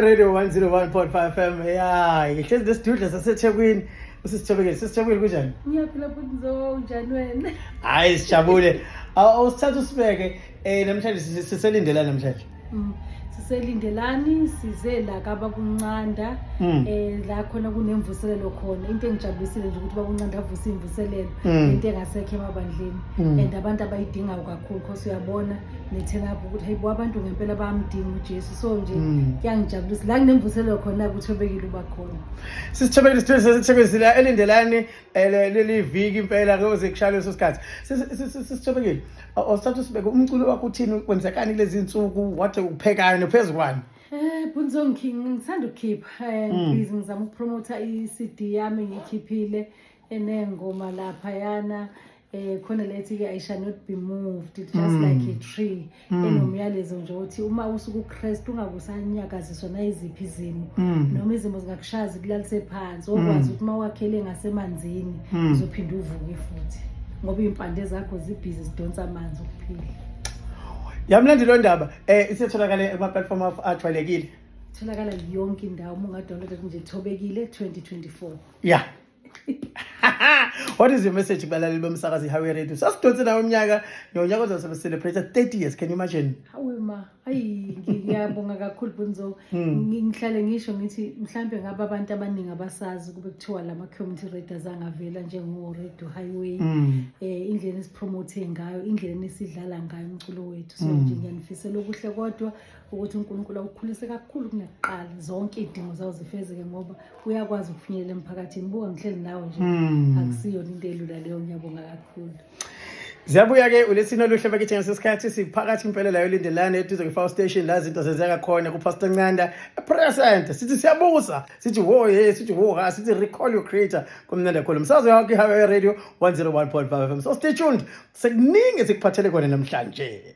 Radio 101.5 FM. Ya, ngihlezi nesidudla saseThekwini. Usisithobekile, sisithobekile, kunjani? Ngiyaphila futhi, Nzo, unjani wena? Hayi, sijabule. Awusithatha usibeke namhlanje siselindela namhlanje. Siselindelani, size la kababuncanda la khona kunemvuselelo khona. Into engijabulisile nje ukuthi babuncanda avusa imvuselelo, into engasekho emabandleni and abantu abayidingayo kakhulu, cause uyabona ne-turn up ukuthi hayibo, abantu ngempela bayamdinga uJesu. So nje kuyangijabulisa la kunemvuselelo khona, kuthobekile uba khona. Sisithobekile, sidudla saseThekwini, sila elindelani leli viki impela kuze kushaya leso sikhathi. Sisithobekile. Awusithatha usibeke, umculo wakho uthini, kwenzekani kulezi insuku, wathi uphekani phezukwani? Bunzo, ngithanda ukukhipha please, ngizama ukupromotha i-CD yami ngikhiphile enengoma laphayana khona lethi ke "I shall not be moved just like a tree", enomyalezo nje uthi uma usuku uKristu ungabe usanyakaziswa nayiziphi izimo noma izimo zingakushaya zikulalise phansi, okwazi ukuthi uma wakhele ngasemanzini uzophinda uvuke futhi, ngoba iy'mpande zakho zibhizi zidonsa amanzi okuphila. Yamnandi lo ndaba. Isitholakala kuma platform ajwayelekile. Tholakala yonke indawo, uma ungadownloada nje Thobekile 2024. Yeah. What is your message kubalaleli bomsakazo iHighway Radio? Sasidonse nawe umnyaka, nonyaka ozabe celebrate 30 years. Can you imagine? Hawe ma, ayi, ngiyabonga kakhulu, Bunzo. Ngihlale ngisho ngithi mhlambe ngabe abantu abaningi abasazi kube kuthiwa lama community radios angavela njengo Radio Highway, indlela esipromote ngayo, indlela esidlala ngayo umculo wethu. So nje ngiyanifisela okuhle kodwa, ukuthi uNkulunkulu awukhulise kakhulu kunakuqala, zonke izidingo zawo zifezeke, ngoba uyakwazi ukufinyelela emphakathini. Buka, ngihleli nawe nje, akusiyona into elula leyo. Ngiyabonga kakhulu. Ziyabuya ke ulesino luhle bakithi. Ngesikhathi siphakathi impela la yolindelane eduze kwe-Fire Station, la izinto zenzeka khona kuPastor Ncanda Prayer Center. Sithi siyabuza, sithi wo ye, sithi wo ha, sithi recall your creator. Kumnandi kakhulu. Umsakazo wakho iHighway Radio 101.5 FM. So stay tuned, sekuningi sikuphathele khona namhlanje.